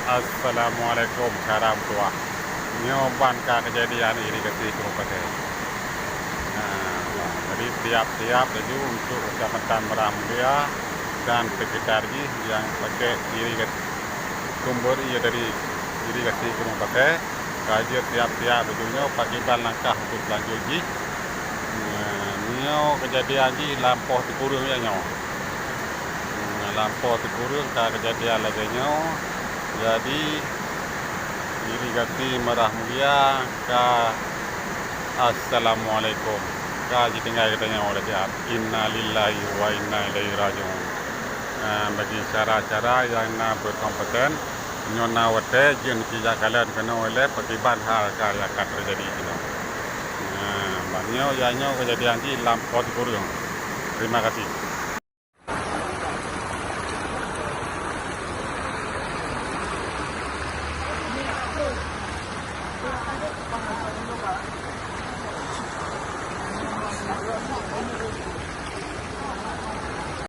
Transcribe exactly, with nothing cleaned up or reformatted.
Assalamualaikum, syedara meutuah. Nyoe ban ka keujadian irigasi Krueng Paté. Nah, jadi tiap-tiap laju untuk Kecamatan Meurah Mulia dan sekitar jih nyang pakai irigasi, sumber ie dari irigasi Krueng Paté, ka jeuet tiap-tiap laju nyoe pakriban langkah untuk seulanjut jih. Nah, nyoe keujadian jih lam poh sikureueng nyoe. Hmm, lam poh sikureueng ka keujadian lagèe nyoe. Jadi, irigasi Meurah Mulia ka, assalamualaikum, ka jitinggai geutanyoe lagèe nyan. Innalillahi wa inna ilaihi raji'un. Ah, bagi syedara-syedara nyang na berkompeten, nyoe na watèe jeuet keu jak kalon keunoe lé pakriban hal ka nyang ka teujadi jinoe. Nah, ban nyoe, ya nyoe keujadian jih lam poh sikureueng. Terima kasih.